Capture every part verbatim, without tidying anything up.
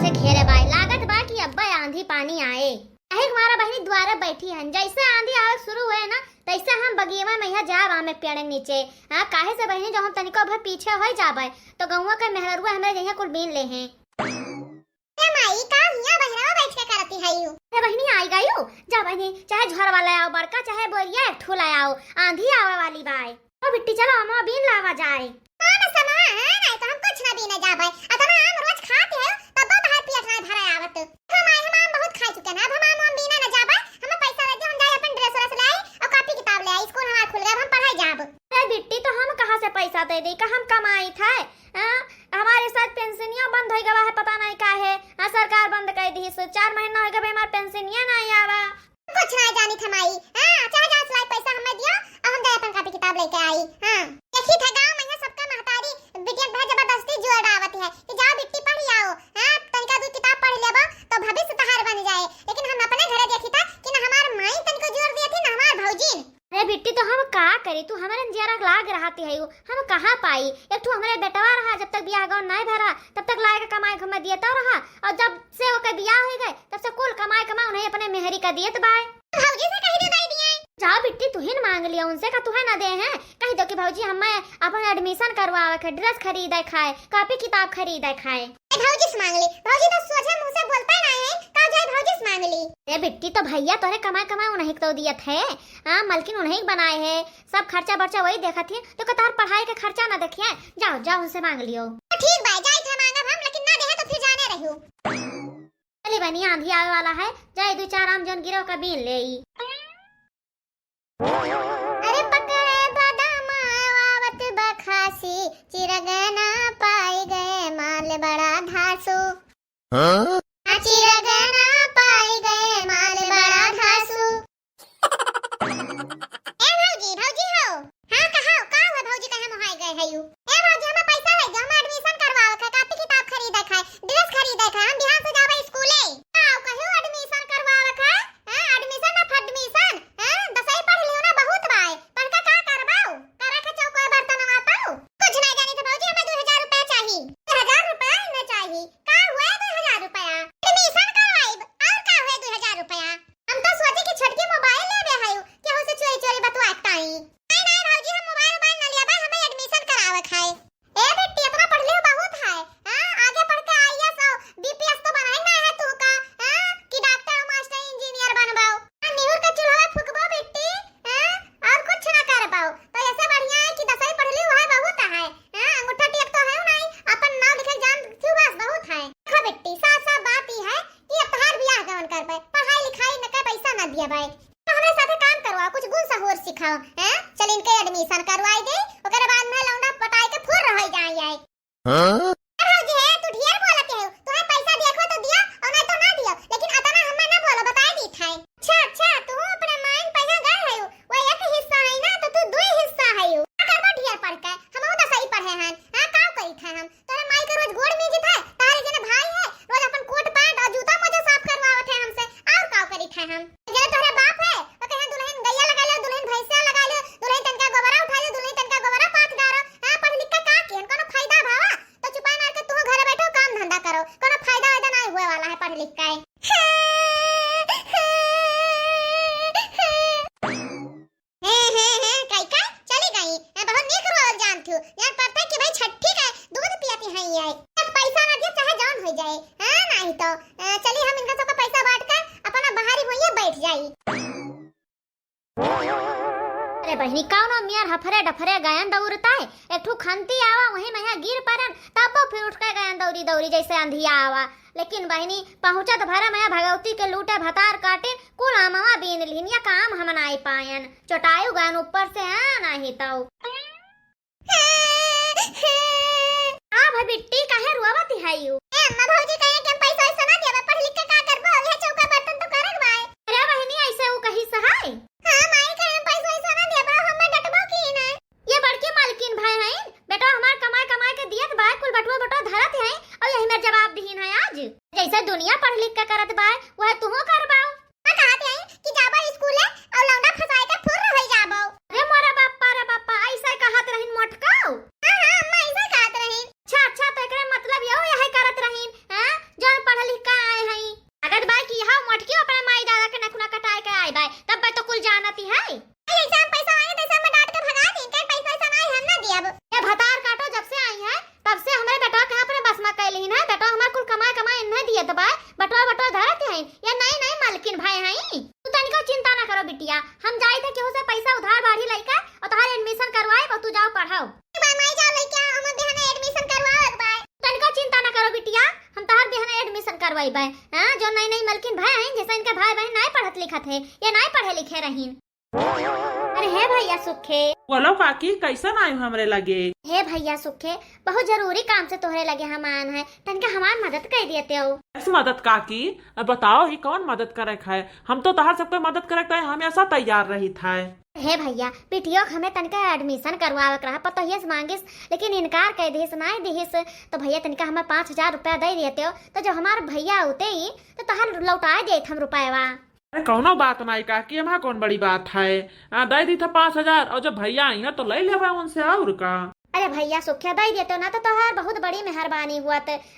से घेरे बाय, लागत बा कि अब्बे आंधी पानी आए। काहे के मारा बहिनी दुआरे बैठी हन, जैसे आंधी आवे शुरू होए ना, तैसे हम बगियवा में यहाँ जाब आमे पेड़ नीचे। हाँ, काहे से बहिनी, जो हम तनिको भर पीछे होई जाबे, तो गौवा के मेहररुआ हमरे जइहे कुल बीन लेहे। ए माई, का हियाँ बहरवा बैठ के करती हयू? अरे बहिनी, आई गयू, जा बहिनी, चाहे झोरवा ले आओ बड़का, चाहे बोरिया एक ठो ले आओ, आंधी आवे वाली बाय। ओ बिट्टी, चलो, अमवा बीन लावा जाए। हाँ, बस अमवा, हाँ, नहीं तो हम कुछ ना बीने जाबे। अतना आम रोज खात है, तब तो तहार पेट ना भरे आवत। हम आए, हम आम बहुत खा चुके ना, अब हम आम, आम बीने ना जाबे। हमें पैसा दे दे, हम जाए अपन dress व्रेस ले आई और copy किताब ले आई। स्कूल हमार खुल गए, अब हम पढ़ाई जाब। अरे बिट्टी, तो हम कहाँ से पैसा दे दी? का हम कमाई थे? हाँ, हमारे साथ पेंशनिया बंद हो गवा है, पता नहीं का है। हाँ, सरकार बंद कर दी, सो चार महीना हो गए, हमार पेंशनिया नहीं आवा। कुछ ना जानी थे माई। हाँ, चाहे जाओ सिलाई पैसा हमें दियो, अब हम जाए अपन copy किताब लेके आई। हाँ, देखी थे गाँव में है सबका महतारी बिटिया के भाई जबरदस्ती जोर डावत है कि जाओ बिट्टी पढ़ आओ। हाँ, तनिका दू किताब पढ़ लेबो तो भविष्य तहार बन जाए, लेकिन हम अपने घरे देखी था कि ना हमार माई तनिको जोर दिए थी ना हमार भौजी। अरे बिट्टी, तो हम का करी, तू हमारे जियरा लाग रहती है, हम कहाँ पाई? एक ठो हमारे बेटवा रहा, जब तक बियाह गौन नहीं भरा तब तक लाए के कमाए के हमें दिए तो रहा, और जब से ओके बियाह हो गए तब से कुल कमाए कमाए उन्हें अपने मेहरी का दिए तो बाय। भौजी से कही दे दे दिए। जाओ बिट्टी, तू ही न मांग लिया उनसे, का तू है ना दे हैं? कही दो कि भौजी हमें अपन admission करवावे के, dress खरीदे खाए, copy किताब खरीदे खाए। ए, भौजी से मांग ले, भौजी तो सोझे मुंह से बोलता ना है, का जाए भौजी से मांग ले। ए बिट्टी, तो भैया तोरे कमाए कमाए उन्हीं को तो दियत है, हाँ, मलकिन उन्हीं के बनाए है, सब खर्चा बर्चा वही देखत है, तो का तोहर पढ़ाई के खर्चा ना देखिए? जाओ, जाओ उनसे मांग लियो। तो ठीक बा, जाई थे मांगब हम, लेकिन ना देहे तो फिर जाने रहियो। चली बनी, आंधी आवे वाला है, जाए दू चार आम जौन गिरो का बीन ले आई। अरे पकड़े बदाम आवत बखासी, चिरगना पाई गए माल बड़ा धासु। हाँ? आ चिरगना पाई गए माल बड़ा धासु। ए भौजी, भौजी हो। हाँ, कहो, का हुआ भौजी, कहे मोहाई गए हयू? ए भौजी, हमें पैसा दे दो, हमें admission करवावे के, copy किताब खरीदे के, dress खरीदे के, हम बिहान से जाबे स्कूले। का कहो admission करवावे के? हाँ, admission ना फडमिशन? हाँ, दसई पढ़ लियो ना बहुत बाय, पढ़ के का करबाऊ? करे के चौकोए बर्तन पाऊ? कुछ नहीं जानी थे भौजी, हमें दो हजार रुपया चाही। दो हजार रुपया ना चाही? का हुआ दो हजार रुपया? Admission करवाइब, और का हुआ दो हजार रुपया? हम तो सोची कि छोटकी mobile लेबे हयू, केहू से चोरी चोरी बतुआत ताई। नहीं, नहीं भौजी, हम mobile उबाइल ना लेबे, हमें admission करावे के है। ए बेटी, इतना पढ़ लियो बहुत है, हाँ? आगे पढ़ के IAS और BPS तो बनाई ना है तू का, हाँ? कि doctor, master, engineer बनबाओ। हाँ, निहुर के चूल्हा फूकबो बेटी, हाँ? और कुछ ना करबाओ। तो ऐसे बढ़िया है कि दसई पढ़ लियो, वह बहुत है, हाँ? अंगूठा टेक तो है नहीं, अपन नाम लिखे जान क्यों बस बहुत है। देखो बेटी, साफ साफ बात ई है कि अब तहार बियाह गवन करबे, पढ़ाई लिखाई न के पैसा ना दिया भाई। तो हमरे साथे काम करवाओ, कुछ गुण सहूर सिखाओ, हैं? चल इनके admission करवाई दे, ओकरे बाद में लौंडा पटाई के फुर रह जाई आए। हाँ? अरे भौजी है, तू ढेर बोलत है, तोहे पैसा दिया हो तो दिया, और नहीं तो ना दियो, लेकिन अतना हमें ना बोलो, बताई दी था। अच्छा, अच्छा, तू अपने माइन पैसा गए है, वो एक हिस्सा है ना, तो तू दो हिस्सा है। का करबो ढेर पढ़ के, हम तो सही पढ़े हैं, हाँ, का करी था हम? तोरे माई के रोज गोड़ मीजित है, तारे जने भाई है, रोज अपन कोट पैंट और जूता मोजा साफ करवावत है हमसे, और का करी था हम? जने तोरे बाप है, तो कहे दुल्हन गैया लगा ले, दुल्हन भैंसा लगा ले, दुल्हन तनका गोबरा उठा ले, दुल्हन तनका गोबरा पाथ डारो। हाँ, पढ़ लिख के का किहन, कोनो फायदा भावा? तो चुपाई मार के तू घरे बैठो, काम धंधा करो, कोनो फायदा वायदा नहीं हुए वाला है पढ़ लिख के। हे, हे, हे, काई, काई, चली गई। ए, बहुत नीक रोल जान थू। यार, पड़ता कि भाई छठी का दूध पियती हैं ये। जब पैसा ना दिया, चाहे जौन हो जाए। हाँ, नहीं तो, ए, चली हम इनका सबका पैसा बांट कर अपना बाहरी भुइयां बैठ जाई। अरे बहिनी, कौनो मियर हफरे डफरे गयन दौड़ता है। एक ठू खंती आवा, वहीं में यहाँ गिर परन, तब वो फिर उठ के गयन दौड़ी दौड़ी जैसे अंधिया आवा। लेकिन बहिनी, पहुँचत भरे में भगवती के लूटे भतार काटे, कुल आमवा बीन लिहिन, या काम हम नाई पायन। चोटायु गयन ऊपर से, हाँ, नाही तौ। हाँ भाई बिट्टी, काहे रोवत है यू? ए अम्मा, भौजी कहे कि हम पैसा वैसा ना देबे, पढ़ लिख के का करबो? यह चौका बर्तन तो करे के बाय। अरे बहिनी, ऐसे वो कही सहाय? हाँ माई, कहे हम पैसा वैसा ना देबे, हमें डटबो की ना। ये बड़की मालकिन भाई हैं, बेटा हमार कमाए कमाए के दियत बाय, कुल बटुआ बटुआ धरत हैं, और यही में जवाब दिहिन है आज। जैसे दुनिया पढ़ लिख के करत बाय, वह तुहो करबाओ। का कहत हैं कि जाबा स्कूले और लौंडा फंसाए के फुर्र होई जाबो। अरे मोरा बापा रे बापा, ऐसा कहत रहिन मोटकाऊ? हाँ, हाँ, अम्मा, ऐसा कहत रहिन। अच्छा, अच्छा, तो एकरे मतलब यो यही करत रहिन, हाँ? जौन पढ़ बिटिया, हम तोहार बिहाने admission करवाइबे। हाँ, जो नई नई मलकिन भए हईन, जैसे इनके भाई बहिन नाई पढ़त लिखत है, ये नाई पढ़े लिखे रहीन। अरे हे भैया सुखे। बोलो काकी, कैसन आयु हमरे लगे? हे भैया सुखे, बहुत जरूरी काम से तोहरे लगे हम आन है, तनका हमार मदद कर देते हो। कैसे मदद काकी? अब बताओ ही कौन मदद करे के है? हम तो तोहार सबके मदद करे के हमेशा तैयार रहित है। हे भैया, बिटियो के हमें तनका admission करवावे के रहा, पतोहिया से मांगिस, लेकिन इनकार कर दिहिस, नाई दिहिस। तो भैया तनका हमें पाँच हजार रुपया दे देते हो, तो जब हमार भैया होते ही तो तोहार लौटाए देत हम रुपयवा। अरे कौनो बात नाई काकी, एमा कौन बड़ी बात है? हाँ, दे दी था पाँच हजार, और जब भैया आई हैं तो ले लेबे उनसे, और का। अरे भैया सुखिया, दे देते ना तो तोहार बहुत बड़ी मेहरबानी हुआ।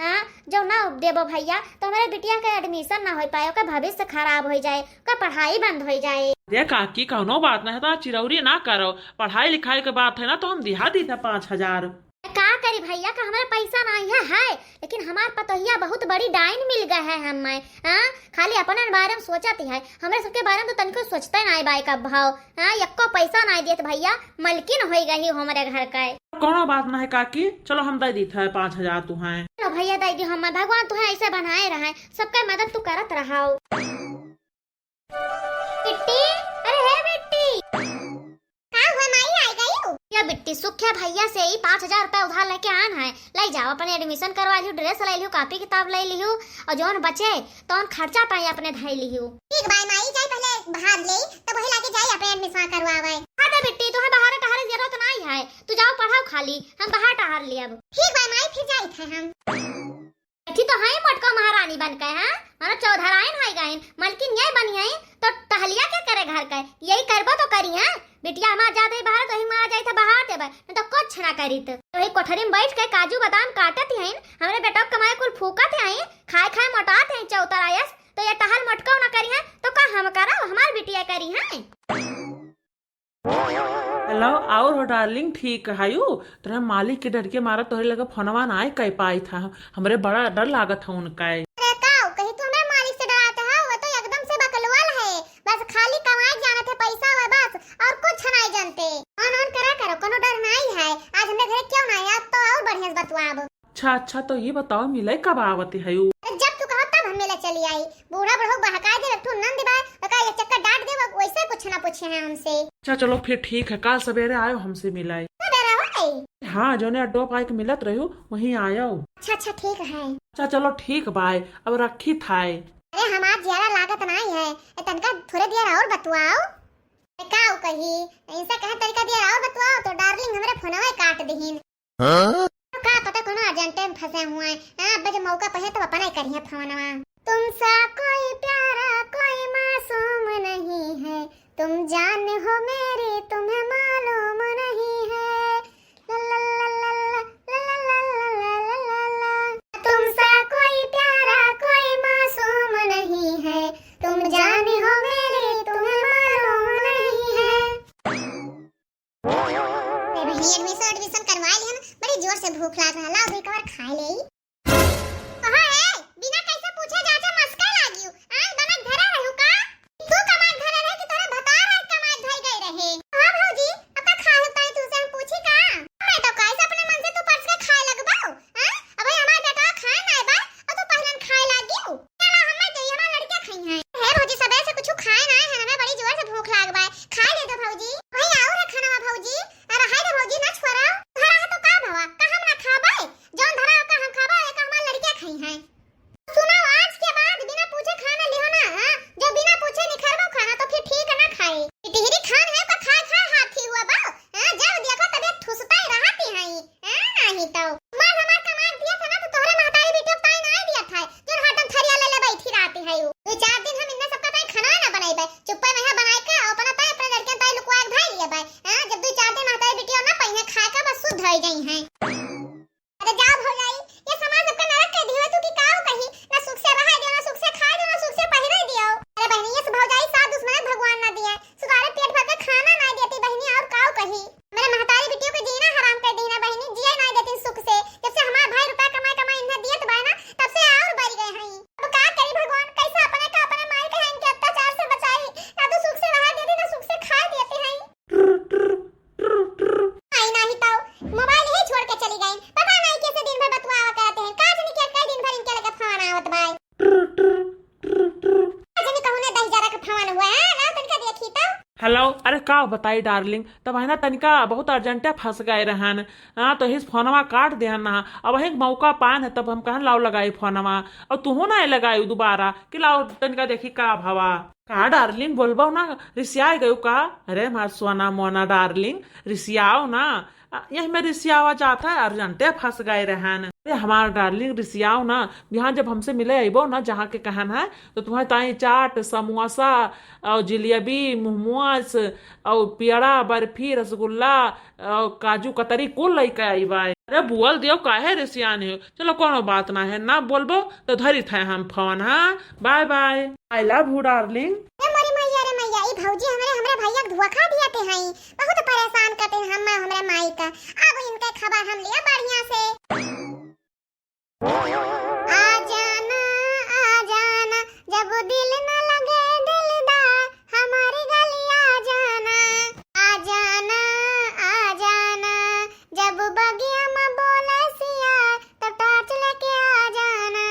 हाँ, जो ना देबो भैया तो हमारे बिटिया के admission ना हो पाए, ओकर भविष्य खराब हो जाए, ओकर पढ़ाई बंद हो जाए। अरे काकी, कौनो बात ना है, तो चिरौरी ना करो, पढ़ाई लिखाई के बात है ना, तो हम दिहा दी था पाँच हजार। का करी भैया, का हमारे पैसा नाई है, है, लेकिन हमार पतोहिया बहुत बड़ी डाइन मिल गए है हमें। हाँ, खाली अपने बारे में सोचत है, हमरे सबके बारे में तो तनिको सोचते नाई बाई का भाव। हाँ, यक्को पैसा नाई देत भैया, मलकिन होई गई हमरे घर का। कौनो बात ना है काकी, चलो हम दे दी था पाँच हजार तुहां। चलो भैया दे दी हमें, भगवान तुहां ऐसे बनाए रहे, सबका मदद तू करत रहो। बिट्टी, अरे हे बिट्टी। का हुआ माई, आई गई हो? या बिट्टी, सुखिया भैया से ही पाँच हजार रुपया उधार लेके आन है, ले जाओ, अपने admission करवा लियो, dress ले लियो, कापी किताब ले लियो, और जौन बचे तौन खर्चा पाए अपने धाई लियो। ठीक बाय माई, जाई पहले बाहर ले, तब वही लागे जाई अपने admission करवावे। हाँ दे बिट्टी, तुम्हें बाहर टहरे जरूरत नाई है, तू जाओ पढ़ाओ खाली, हम बाहर टहर लियब। ठीक बाय माई, फिर जाई थे हम। बैठी तो हई मोटका महारानी बन के, हाँ? मानो चौधराइन हई गइन, मलकिन ये बनी हई, तो टहलिया के करे घर के? यही करबो तो करी, हाँ? बिटिया हमार जात ही बाहर, तो ही मारा जाई था बाहर देबे, न तो कुछ ना करीत। तो ही कोठरी में बैठ के काजू बादाम काटत ही हईन, हमरे बेटा के कमाई कुल फूकत ही हईन, खाए खाए मोटात ही चौतरायस, तो ये टहल मोटको ना करी है, तो का हम करब, हमार बिटिया करी है? Hello, और हो darling, ठीक हयू? तोरे मालिक के डर के मारा तोहरे लगे फोनवा नाय कर पाई था, हमरे बड़ा डर लागत है उनका। अरे का, कहीं तू हमें मालिक से डरात है? वो तो एकदम से बकलवल है, बस खाली कमाई जानत है, पैसा हुआ बस, और कुछ नहीं जानते। On on करा करो, कोनो डर नहीं है। आज हमरे घरे क्यों ना आए, आज तो और बढ़िया से बतुआब। अच्छा, अच्छा, तो ये बताओ, मिले कब आवत हयू? अरे जब तू कहो तब हम मिले चली आई। बूढ़ा बुढ़ऊ बहकाए देब, एक ठो नंद बा, ओका एक चक्कर डांट देब, वैसे कुछ ना पूछे हैं हमसे। अच्छा चलो फिर ठीक है, काल सवेरे आयो हमसे मिलाए। सवेरे होई? हाँ, जोने अड्डो पाए के मिलत रहो, वहीं आयो। अच्छा, अच्छा, ठीक है। अच्छा चलो ठीक बाय, अब रखी थाए। अरे हमार जियारा लागत नाई है, ए तनका थोड़े देर और बतुआओ। ए का उ कही, इनसे कहे तरीका देर और बतुआओ तो darling हमरे फोनवे काट दिहिन। हाँ? का पता कोनो urgent में फंसे हुए हैं। हाँ, अब जब मौका पहे तो अपना ही करिए फोनवा। तुमसा कोई प्यारा कोई मासूम नहीं है, तुम जान हो मेरी तुम्हें मालूम नहीं है। ला ला ला ला ला, ला ला ला ला। तुमसा कोई प्यारा कोई मासूम नहीं है, तुम जान हो मेरी तुम्हें मालूम नहीं है। अरे बहिनी, admission, admission करवा ली हम, बड़ी जोर से भूख लाग रहा, लाओ दो कवर खा ले। कहाँ है? बिना कैसे पूछे जाके मस्का लागियो। आज बनक धरे रहू का? तू कमात धरे रहे कि तोरे भतार आज कमात धर गए रहे? हाँ भौजी, अब का खाए ताई तुमसे हम पूछी का? मैं तो कैसे अपने मन से तू परस के खाए लगबो? हाँ? अबे हमार बेटा खाए ना बा, और तू पहलन खाए लागियो। चलो, हम मत जाई, हमार लड़कियां खाई हैं। हे भौजी, सबेरे से कुछ खाए ना है, हमें बड़ी जोर से भूख लाग बा। खाए ले दो भौजी। वही आओ रे खाना में भौजी। अरे हाय रे भौजी, ना छोरा। धरा है तो का भवा? का हम ना खाबे? जौन धरा का हम खाबे, एक हमार लड़कियां खाई हैं। सुनो, आज के बाद बिना पूछे खाना लिहो ना, हाँ? जो बिना पूछे निखरबो खाना तो फिर ठीक ना खाए। टिहरी खान है तो खाए खाए हाथी हुआ बा। हाँ, जब देखो तबे ठुसता ही रहती हैं। हाँ, नहीं तो। मार हमार कमाई दिया था ना, तो तोहरे महतारी बेटी अब ताई ना दिया था, जो हरदम थरिया ले ले बैठी रहती है। वो दो चार दिन हम इन्हें सबका ताई खाना ना बनाई बे, चुप्पे में यहाँ बनाए के अपना ताई, अपने लड़के ताई लुकवा के भाई लिए बे। हाँ, जब दो चार दिन महतारी बेटी और ना पाई है खाए का, बस शुद्ध हो जाई हैं। अरे जाओ भौजाई, ये सामान सबका नरक कर दियो तू की का? अरे का बताई darling, तब है ना तनिका बहुत urgent फंस गए रहन। हाँ, तो हिस फोनवा काट देहन ना। अब वही मौका पान है, तब हम कहन लाओ लगाई फोनवा। और तुहू ना लगाई दोबारा कि लाओ तनिका देखी का भवा। का darling बोलबो ना, रिसिया गयो का? अरे हमार सोना मोना darling, रिसियाओ ना। आ, यही में रिसियावा जात है, urgent फंस गए रहन। अरे हमार darling रिसियाओ ना, बिहान जब हमसे मिले अइबो ना, जहाँ के कहन है, तो तुम्हें ताई चाट, समोसा और जिलेबी, मोमोस और पेड़ा, बर्फी, रसगुल्ला और काजू कतरी कुल लइके अइबा। अरे बोल दियो, काहे रिसियान हो? चलो कोनो बात ना है, ना बोलबो तो धरी थे हम फोन। हाँ, bye bye, I love you darling। ए मोरी मैया रे मैया, ई भौजी हमरे, हमरे भैया के धोखा दिया ते हई, बहुत परेशान करते हैं हम, हमरे माई का। अब इनके खबर हम लिया बढ़िया से। आ जाना, आ जाना, जब दिल न लगे दिलदार, हमारी गली आ जाना। आ जाना, आ जाना, जब बगिया में बोले सिया, तो torch लेके आ जाना।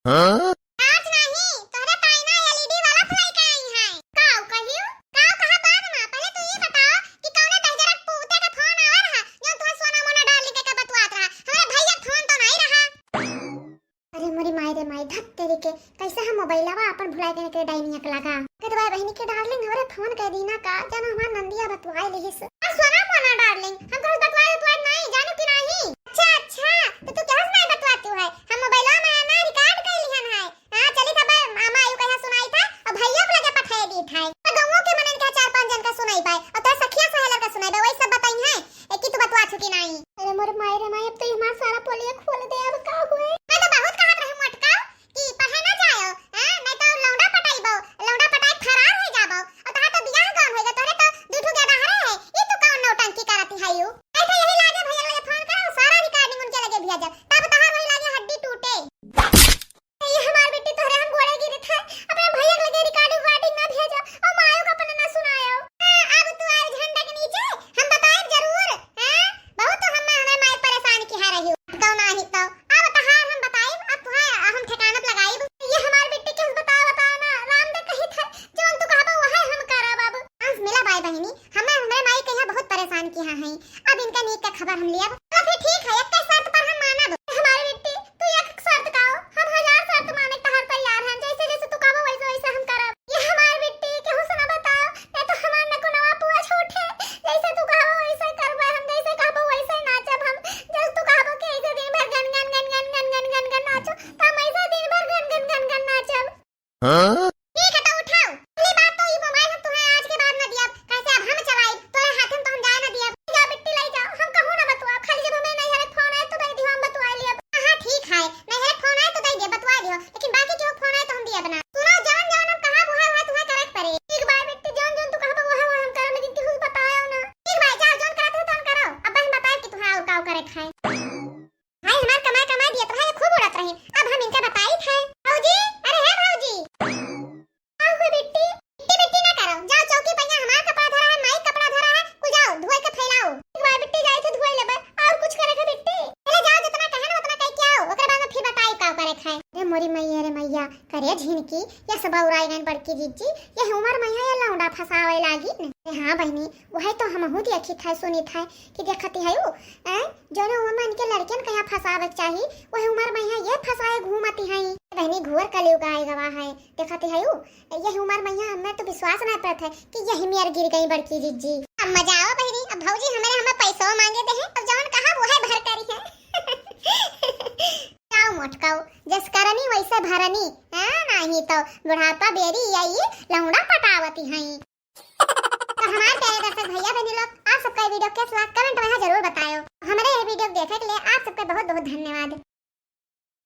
हाँ? Torch नहीं, तोहरे ताई ना L E D वाला फुलाई के आई है। काऊ कहियो? काऊ कहा बाद में, पहले तू ये बताओ कि कौने दहिजरक पूते के फोन आवा रहा, जो तुहे सोना मोना darling के, के बतवात रहा? हमारे भैया फोन तो नहीं रहा। अरे मोरी माई रे माई, धत तेरी के, कैसे हम मोबाइलवा अपन भुलाए देने के डाइनिया के लगा। के दवाई बहिनी के darling, हमरे फोन कर दी ना का, जानो हमार नंदिया बतवाए लिहिस। आ सोना मोना darling, हम कहूँ बतवाए, बतवाए नहीं, जानू कि नहीं? अच्छा, अच्छा, तो तू क्या सुनाए बतवाती है? हम मोबाइलवा में ना record कर लिहन है। हाँ, चली था बे, मामा आयु कहाँ सुनाई था, और भैया को लगे पठाए दी था। तो गाँवों के मनन के चार पांच जन का सुनाई पाए, और तोर सखिया सहेलर का सुनाई पाए, वही सब बताई है, ए, कि तू बतवा चुकी नहीं। अरे मोर माई रे माई, अब तो ये हमार सारा पोलिया खोल दे, अब का हुए? मैं तो बहुत कहत रही मोटका कि पढ़े ना जाओ, हाँ? नहीं तो लौंडा पटाइबो, लौंडा पटाई फरार हो जाबो, और तहार तो बियाह गाँव होएगा, तोहरे तो दू ठो गदहरे है, ये तू कौन नौटंकी करती है यू? ऐसे यही लागे भैया लगे फोन करो, सारा recording उनके लगे भेजब, तब तहार वही लागे हड्डी टूटे। ये हमार बेटी तोहरे हम गोड़े गिरे थे, अपने भैया के लगे recording recording ना भेजो, और मायो को अपने ना सुनायो। हाँ, अब तू आए झंडा के नीचे, हम बताए जरूर, हैं? बहुत तो हम, हमें माई परेशान किहा रही हो। अब तो ना ही तो, अब तहार हम बताइब, अब तुहार हम ठिकाना पे लगाइब। ये हमार बेटी के बताओ, बताओ ना, राम दे कही थे, जौन तू कहबो वहे हम करब अब। Chance मिला बाय बहिनी, हमें, हमरे माई के यहाँ बहुत परेशान किहा है, अब इनका नीक का खबर हम लियब। तो फिर ठीक है, एक शर्त पर हम मानब। हमार बेटी, तू एक शर्त का हो, हम हजार शर्त माने तहार तैयार हैं, जैसे जैसे तू कहबो वैसे वैसे हम करब। ये हमार बेटी, केहू से ना बताओ, नहीं तो हमार नकुनवा पुआ छूटे। जैसे तू कहबो वैसे करबे हम, जैसे कहबो वैसे नाचब हम, जैसे तू कहबो कि ऐसे दिन भर गन गन गन गन गन गन गन गन नाचो, तो हम ऐसे दिन भर गन गन गन गन नाचब। हाँ? ठीक है, तो उठाओ। पहली बात तो ये मोबाइल हम तुम्हें आज के बाद ना दियब, कैसे अब हम चलाइब, तोरे हाथ में तो हम जाए ना दियब। ले जाओ बिट्टी, ले जाओ, हम कहूँ ना बतुआ, खाली जब हमें नैहरे फोन आए तो दे दियो, हम बतुआ लियब। हाँ, हाँ, ठीक है, नैहरे फोन आए तो दे दियो, बतुआ लियो, लेकिन बाकी केहू फोन आए तो हम दियब ना। सुनो, जौन जौन हम कहा वह वह तुम्हें करे के पड़े। ठीक बा बिट्टी, जौन जौन तू कहबो वह वह हम करब, लेकिन केहू से बताओ ना। ठीक बा, जाओ, जौन करत हो तौन करो, अब हम बताए कि तुम्हें और का करे खाए। भाई हमार कमाए कमाए दिए तो भाई खूब उड़त रही। अब हम इनका बताई थे। भौजी, अरे हे भौजी। आओ कोई बिट्टी, बिट्टी बिट्टी ना करो। जाओ चौकी पहिया हमार कपड़ा धरा है, माई कपड़ा धरा है, कुल जाओ धोए के फैलाओ। एक बार बिट्टी जाए थे धोए लेबे, और कुछ करे के बिट्टी? पहले जाओ जितना कहे ना उतना कह के आओ, ओकरे बाद में फिर बताई का करे खाए। अरे मोरी मैया रे मैया, करे झिनकी, ये सब बौराई गन बड़की जिज्जी, ये उमर मैया ये लौंडा फंसावे लागी न। अरे हाँ बहिनी, वही तो हमहू देखी था, सुनी था कि देखती है उ, हैं? जौने उमर में इनके लड़कियन के यहाँ फंसावे के चाही, वही उमर में यहाँ ये फंसाए घूमती हैं। बहनी, घोर कलयुग आए गवा है, देखती है यू, यही उमर में यहाँ हमें तो विश्वास नहीं पड़त है कि यही मेर गिर गई बड़की जिज्जी। अब मजा आओ बहनी, अब भौजी हमारे हमें पैसों मांगे दे हैं, अब जौन कहा वो है भर करी है। जाओ मोटकाओ, जस करनी वैसे भरनी, हाँ, नहीं तो बुढ़ापा बेरी यही लौंडा पटावती हैं। तो हमारे प्यारे दर्शक भैया बहनी लोग, आप सबका ये video कैसा लगा comment में यहाँ जरूर बतायो। हमारे ये video देखने के लिए आप सबका बहुत बहुत धन्यवाद।